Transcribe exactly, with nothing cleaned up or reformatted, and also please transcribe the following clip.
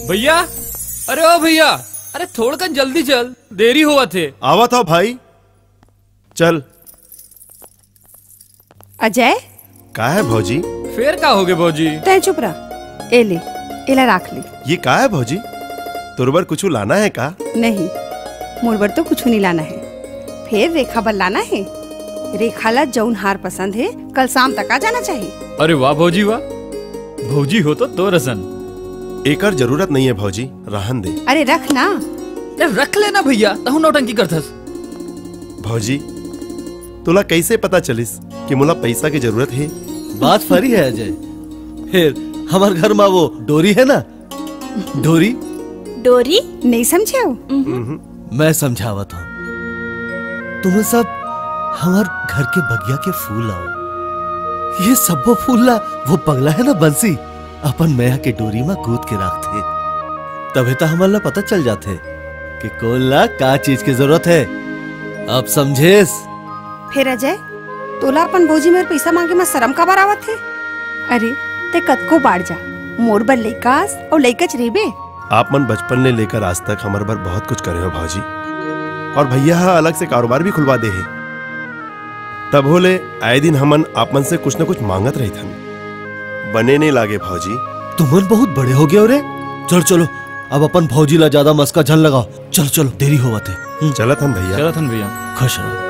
भैया, अरे ओ भैया, अरे थोड़कन जल्दी चल, देरी होवत हे। आवत हव भाई, चल। अजय। का हे भौजी? फेर का होगे भौजी? तैं चुप रह, ए ले, एला राख ले। ये का हे भौजी? तोर बर कुछु लाना हे का? नहीं, मोर बर तो कुछु नहीं लाना हे। फेर रेखा बर लाना हे। रेखा ला जउन हार पसंद हे, कल शाम तक आ जाना चाही। अरे वाह भौजी वाह, भौजी हो तो तोर असन। एकर जरूरत नहीं हे भौजी, रहन दे। अरे रख ना। अरे रख लेना भैया, तहु नौटंकी करथस। भौजी, तोला कैसे पता चलिस कि मोला पैसा के जरूरत हे? बात फरी हे अजय। फेर हमर घर मा वो डोरी हे ना, डोरी। डोरी? नहीं समझे हो? मैं समझावत हूँ, तुमन सब हमर घर के बगिया के फूल आव। ये सब्बो फूल ला वो पगला हे ना बंसी, अपन मया के डोरी मा गूंथ के राखथे। तभे तो हमन ला पता चल जाथे कि कोन ला का चीज के जरूरत हे। अब समझेस? फेर अजय, तोला अपन भौजी मेर पैसा मांगे मा शरम काबर आवत हे? अरे, तैं कतको बाढ़ जा, मोर बर लइका अस अउ लइकाच रहिबे। आप मन बचपन ले लेकर आज तक हमर बर बहुत कुछ करे हो भौजी, अउ भैया हा अलग से कारोबार भी खुलवा दे हे। तभो ले आए दिन हमन आप मन से कुछ न कुछ मांगत रहिथन। बने नहीं लागे भौजी। तुमन बहुत बड़े हो गए हो रे। चल चलो, अब अपन भौजी ला ज्यादा मस्का झन लगाओ। चलो चलो, देरी होवत हे। हम्म। चलत हन भैया। चलत हन भैया। खुश रहो।